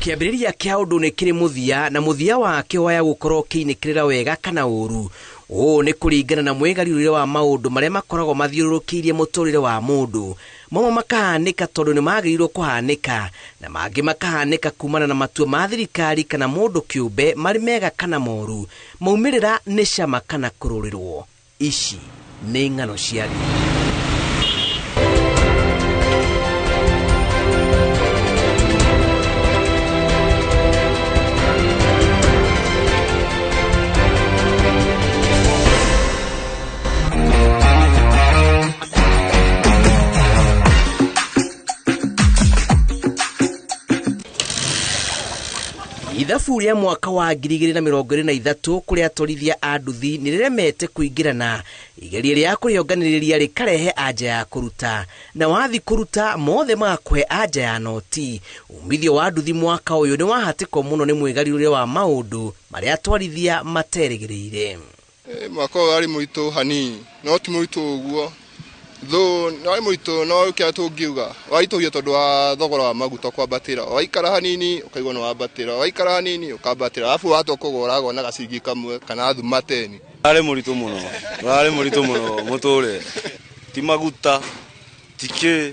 Kĩambĩrĩria kĩa ũndũ nĩ kĩrĩ mũthia na mũthia wakĩo waya gũkorwo ũkĩinĩkĩrĩra wega kana ũru. Ũũ nĩ kũringana na mwĩgariũrĩre wa maũndũ marĩa makoragwo mathiũrũrũkĩirie mũtũrĩre wa mũndũ. Mamwe makahanĩka tondũ nĩ magĩrĩirwo kũhanĩka na mangĩ makahanĩka kumana na matua ma thirikari kana mũndũ kĩũmbe marĩ mega kana moru. Maumĩrĩra nĩ cama kana kũrũrĩrwo. Ici nĩ ng'ano cia thĩ. Ithabu rĩa mwaka wa 2023 kũrĩa atwarithia a nduthi nĩ rĩremete kũingĩrana igeria rĩa kũrĩonganĩrĩria rĩkarehe anja ya kũruta na wathi kũruta mothe magakũhe anja ya noti. Umithio wa nduthi mwaka ũyũ nĩ wahatĩkwo mũno nĩ mwĩgariũrĩre wa maũndũ marĩa atwarithia materĩgĩrĩire. Mwaka ũyũ warĩ mũritũ hanini no ti mũritũ ũguo though warĩ mũritũ no kĩrĩa tũngiuga waritũhio tondũ wa thogora wa maguta kwambatĩra, waikara hanini ũkaigua nĩ wambatĩra, waikara hanini ũkambatĩra, arabu watua kũgũra ũragũra na gaciringi kamwe kana thuma teni. Warĩ mũritũ mũno, warĩ mũritũ mũno mũtũrĩre, ti maguta, ti kĩ,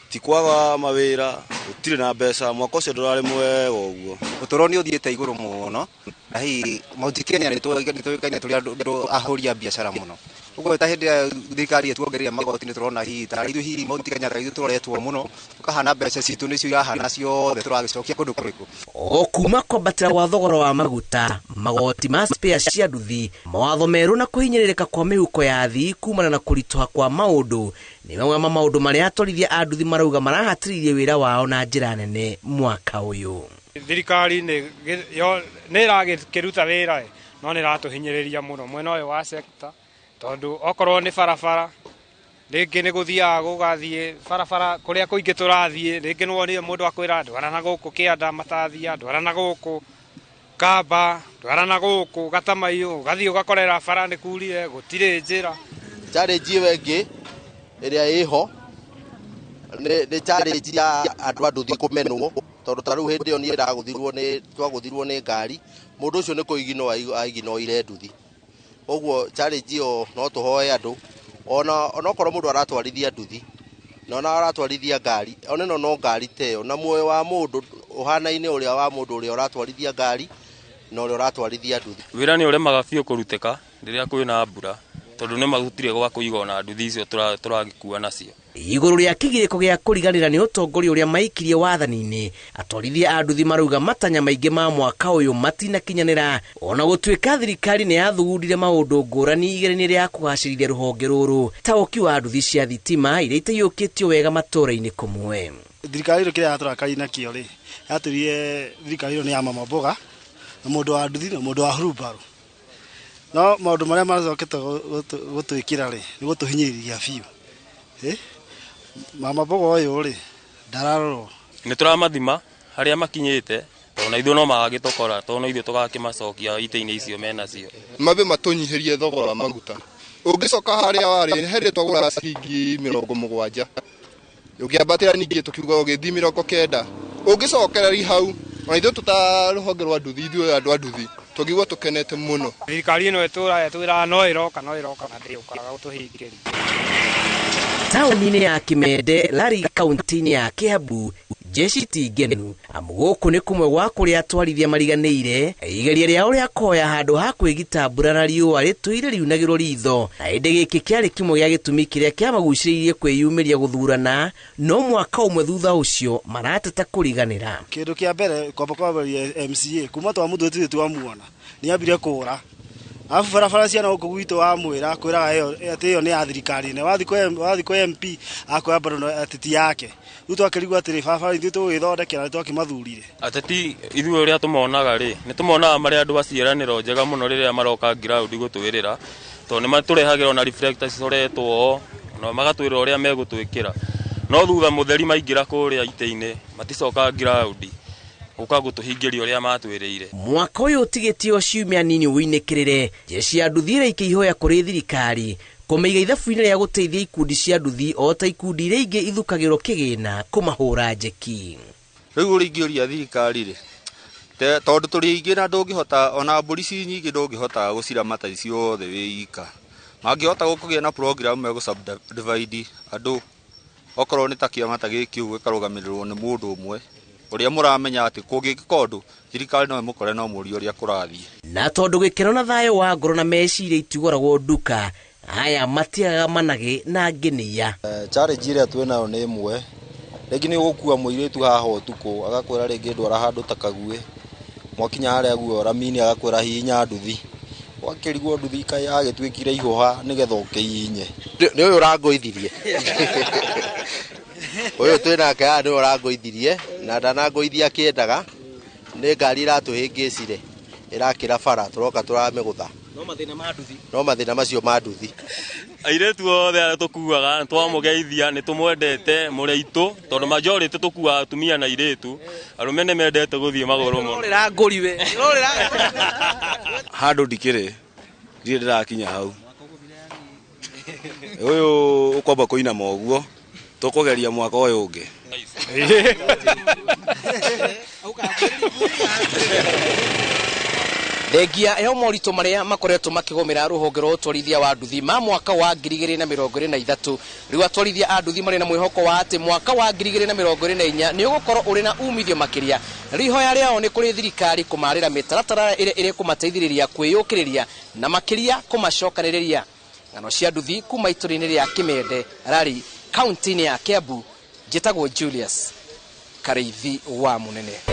ti kwaga mawĩra, gũtirĩ na mbeca, mwaka ũcio ndũrarĩ mwega ũguo. Ũtũro nĩ ũthiĩte igũrũ mũno na hihi Mount Kenya nĩ tũĩkaine tũrĩ andũ ahũri a biacara mũno. Ũguo ta hĩndĩ ĩrĩa thirikari ĩtuongereire magoti nĩ tũrona hihi ta ithuĩ hihi Mount Kenya ta ithuĩ tũroretwo mũno tũkahana mbeca citũ nĩcio irahana ciothe tũragĩcokia kũndũ kũrĩkũ. O kuma kwambatĩra gwa thogora wa maguta, magoti ma spare cia nduthi, mawatho merũ na kũhinyĩrĩrĩka kwa mĩhuko ya athii kumana na kũritũha kwa maũndũ nĩ mamwe ma maũndũ marĩa atwarithia a nduthi marauga marahatĩrĩirie wĩra wao na njĩra nene mwaka ũyũ. Thirikari nĩ ĩragĩkĩruta wĩra no nĩ ĩratũhinyĩrĩria mũno mwena ũyũ wa sector tondũ okorwo nĩ barabara rĩngĩ nĩ gũthiaga gũgathiĩ barabara kũrĩa kũingĩ tũrathiĩ rĩngĩ nĩ wonire mũndũ akwĩra ndwara na gũkũ kĩanda matathia, ndwara na gũkũ Kamba, ndwara na gũkũ Gatamaiyũ, ũgathiĩ ũgakorera bara nĩ kurire gũtirĩ njĩra. Challenge ĩyo ĩngĩ ĩrĩa ĩho nĩ challenge ya andũ a nduthi kũmenwo tondũ ta rĩu hĩndĩ ĩyo niĩ ndagũthirwo nĩ twagũthirwo nĩ ngari mũndũ ũcio nĩ kũiginwo aiginoire nduthi. Ũguo challenge ĩyo no tũhoe andũ ona onokorwo mũndũ aratwarithia nduthi na ona aratwarithia ngari ona ĩno no ngari ta ĩyo na muoyo wa mũndũ ũhanaine ũrĩa wa mũndũ ũrĩa ũratwarithia ngari na ũrĩa ũratwarithia nduthi. Wĩra nĩ ũremaga biũ kũrutĩka rĩrĩa kwĩna mbura tondũ nĩ magũtirĩ gwa kũiga ona nduthi icio tũragĩkua nacio. Igũrũ rĩa kĩgirĩko gĩa kũriganĩra nĩ ũtongoria ũrĩa maikirie wathani-inĩ, atwarithia a nduthi marauga matanya maingĩ ma mwaka ũyũ matinakinyanĩra ona gũtuĩka thirikari nĩ yathugundire maũndũ ngũrani igeria-inĩ rĩa kũgacĩrithia rũhonge rũrũ ta ũki wa nduthi cia thitima iria itaiyũkĩtio wega matũũra-inĩ kũmwe. Thirikari ĩno kĩrĩa yatũrakaria nakĩo rĩ, yatwĩrire thirikari ĩno nĩ ya mama mboga na mũndũ wa nduthi na mũndũ wa hurumbarũ. No maũndũ marĩa macokete gũtwĩkĩra rĩ, nĩ gũtũhinyĩrĩria biũ. Mama mboga ũyũ rĩ, ndararorwo. Nĩ tũramathima harĩa makinyĩte tondũ na ithuĩ no magagĩtũkora tondũ no ithuĩ tũgakĩmacokia itĩ-inĩ icio menacio. Mambe matũnyihĩrie thogora wa maguta. Ũngĩcoka harĩa warĩ he rĩ twagũraga ciringi 70 ũngĩambatĩra ningĩ tũkiuga ũgĩthiĩ 90 ũngĩcokereria hau ona ithuĩ tũta rũhonge rwa nduthi ithuĩ andũ a nduthi tũngĩigua tũkenete mũno. Thirikari ĩno ĩtũraga ĩtwĩraga no ĩroka no ĩroka na ndĩũkaga gũtũhingĩria. Taũni-inĩ ya Kimende, Lari kaunti-inĩ ya Kiambu, jeshi ti ngenu amu gũkũ nĩ kũmwe gwa kũrĩa atwarithia mariganĩire igeria rĩao rĩa kũhoya handũ ha kwĩgita mbura na riũa rĩtũire riunagĩrwo ritho na ĩndĩ gĩkĩ kĩarĩ kĩmwe gĩa gĩtũmi kĩrĩa kĩamagucĩrĩirie kwĩyumĩria gũthurana no mwaka ũmwe thutha ũcio marateta kũriganĩra. Kĩndũ kĩa mbere kwamba kwambĩrĩria MCA kuma twamũthurĩte twamuona nĩ ambire kũra arabu barabara cia gũkũ gwitũ wamwĩra kwĩraga ĩyo atĩ ĩyo nĩ ya thirikari nene wathiĩ kwĩ MP akwĩra bado atĩ ti yake. Rĩu twakĩrigwo atĩrĩ barabara ithuĩ tũgũgĩthondekera nĩ twakĩmathurire. Ateti ithuĩ ũrĩa tũmonaga rĩ nĩ tũmonaga marĩ andũ a ciĩranĩro njega mũno rĩrĩa maroka ground gũtwĩrĩra tondũ nĩ matũrehagĩra ona reflectors cicoretwo na magatwĩra ũrĩa megũtwĩkĩra no thutha mũtheri maingĩra kũrĩa itĩ-inĩ maticokaga ground gũka gũtũhingĩria ũrĩa matwĩrĩire. Mwaka ũyũ ũtigĩtio ciumia nini ũinĩkĩrĩre jeshi ya nduthi ĩraikia ihoya kũrĩ thirikari kũmĩiga ithabu-inĩ rĩa gũteithia ikundi cia nduthi o ta ikundi iria ingĩ ithukagĩrwo kĩgĩna kũmahũra njeki. Rĩu ũrĩa ingĩũria thirikari rĩ, tondũ tũrĩ aingĩ na ndũngĩhota ona mbũri ci nyingĩ ndũngĩhota gũciramata ciothe wĩ ika. Mangĩhota gũkũgĩa na program megũ subdivide andũ, okorwo nĩ ta kĩama ta gĩkĩ ũguo gĩkarũgamĩrĩrwo nĩ mũndũ ũmwe ũrĩa mũramenya atĩ kũngĩkĩka ũndũ thirikari no ĩmũkore no mũrie ũrĩa kũrathiĩ. Na tondũ gĩkeno na thayũ wa ngoro na meciria itigũragwo nduka, aya matiagaga managĩ na ngĩnia. Challenge ĩrĩa twĩnayo nĩ ĩmwe, rĩngĩ nĩ ũgũkua mũirĩtu haha ũtukũ agakwĩra rĩngĩ ndwara handũ ta Kaguĩ, mwakinya harĩa guo ramini agakwĩra hihinya nduthi, wakĩrigwo nduthi kaĩ yagĩtuĩkire ihũha nĩgetha ũkĩhihinye. Nĩ ũyũ ũrangũithirie. Ũyũ twĩnake haha nĩwe ũrangũithirie, na ndanangũithia akĩendaga, nĩ ngari ĩratũhĩngĩcire, ĩrakĩra bara, tũroka tũramĩgũtha. No mathĩna ma nduthi. No mathĩna macio ma nduthi. Airĩtu othe arĩa tũkuaga twamũgeithia, nĩ tũmwendete mũrĩ aitũ, tondũ majority tũkuaga atumia na airĩtu, arũme nĩ mendete gũthiĩ magũrũ mũno. Rorera ngũri we. Rorera. Handũ ndikĩrĩ, ndirĩ ndĩrakinya hau. Ũyũ ũkwamba kũinama ũguo, tũkũgeria mwaka ũyũ ũngĩ. Thengia ya moritũ marĩa makoretwo makĩgũmĩra rũhonge rwa ũtwarithia wa nduthi ma mwaka wa 2023, rĩu atwarithia a nduthi marĩ na mwĩhoko wa atĩ mwaka wa 2024 nĩ ũgũkorwo ũrĩ na umithio makĩria. Rĩu ihoya rĩao nĩ kũrĩ thirikari kũmarĩra mĩtaratara ĩrĩa ĩrĩkũmateithĩrĩria kwĩyũkĩrĩria na makĩria kũmacokanĩrĩria. Ng'ano cia nduthi kuma itũra-inĩ rĩa Kĩmende, Rari, kaunti-inĩ ya Kiambu, njĩtagwo Julius Karĩithi wa Mũnene.